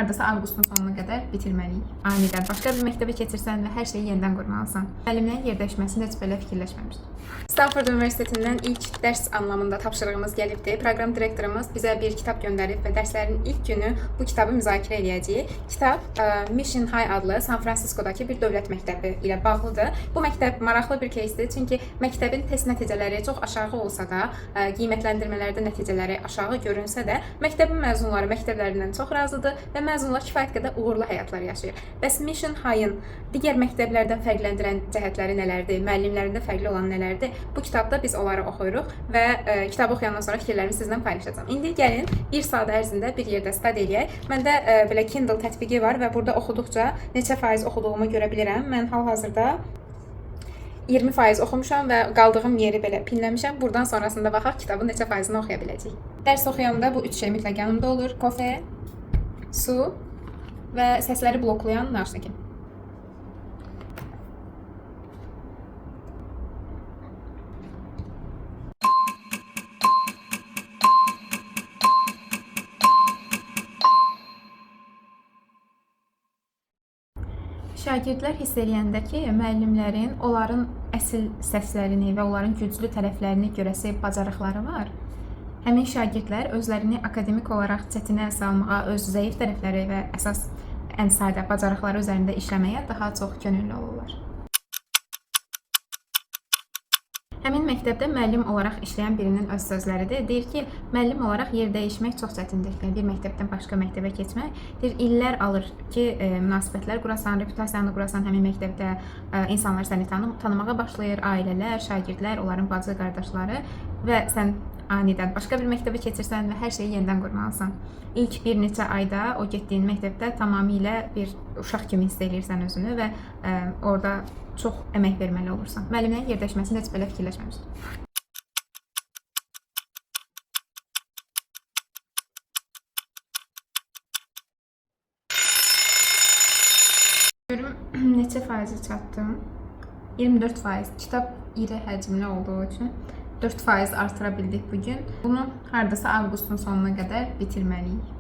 Hardasa avqustun sonuna qədər bitirməliyik. Anidən başqa bir məktəbə keçirsən və hər şeyi yenidən qurmalısan. Müəllimlərin yerdəşməsini heç belə fikirləşməmişdim. Stanford Universitetindən ilk dərs anlamında tapşırığımız gəlibdi. Proqram direktorumuz bizə bir kitab göndərib və dərslərin ilk günü bu kitabı müzakirə eləyəcəyik. Kitab Mission High adlı San Fransiskodakı bir dövlət məktəbi ilə bağlıdır. Bu məktəb maraqlı bir кейsdir, çünki məktəbin test nəticələri çox aşağı olsa da, qiymətləndirmələrdə nəticələri aşağı görünsə də, məktəbin məzunları məktəblərindən çox razıdır və məzunlar kifayət qədər uğurlu həyatlar yaşayır. Bəs Mission High-ın digər məktəblərdən fərqləndirən cəhətləri nələrdir? Müəllimlərində fərqli olan nələrdir? Bu kitabda biz onları oxuyuruq və kitabı oxuyandan sonra fikirlərimi sizlə paylaşacağam. İndi gəlin bir saat ərzində bir yerdə study eləyək. Məndə belə Kindle tətbiqi var və burada oxuduqca neçə faiz oxuduğumu görə bilirəm. Mən hal-hazırda 20% oxumuşam və qaldığım yeri belə pinləmişəm. Buradan sonrasında baxaq kitabın neçə faizini oxuya biləcəyik. Dərs oxuyanda bu üç şey mütləq yanımda olur. Kofe, su və səsləri bloklayan naşniki. Şagirdlər hiss eləyəndə ki, müəllimlərin onların əsl səslərini və onların güclü tərəflərini görəsi bacarıqları var. Həmin şagirdlər özlərini akademik olaraq çətinə salmağa, öz zəif tərəfləri və əsas ən sadə bacarıqları üzərində işləməyə daha çox könüllü olurlar. Həmin məktəbdə müəllim olaraq işləyən birinin öz sözləridir. Deyir ki, müəllim olaraq yer dəyişmək çox çətindir. Yəni bir məktəbdən başqa məktəbə keçmək, deyir, illər alır ki, münasibətlər qurasan, reputasiyanı qurasan həmin məktəbdə, insanlar səni tanımağa başlayır, ailələr, şagirdlər, onların bacı, qardaşları və sən anidən başqa bir məktəbə keçirsən və hər şeyi yenidən qurmalısan. İlk bir neçə ayda o getdiyin məktəbdə tamamilə bir uşaq kimi hiss eləyirsən özünü və orada çox əmək verməli olursan. Müəllimlərin yerdəşməsini heç belə fikirləşməmişdim. Görüm neçə faizə çatdım. 24%. Kitab iri həcmli olduğu üçün 4% artıra bildik bu gün. Bunu hardasa avqustun sonuna qədər bitirməliyik.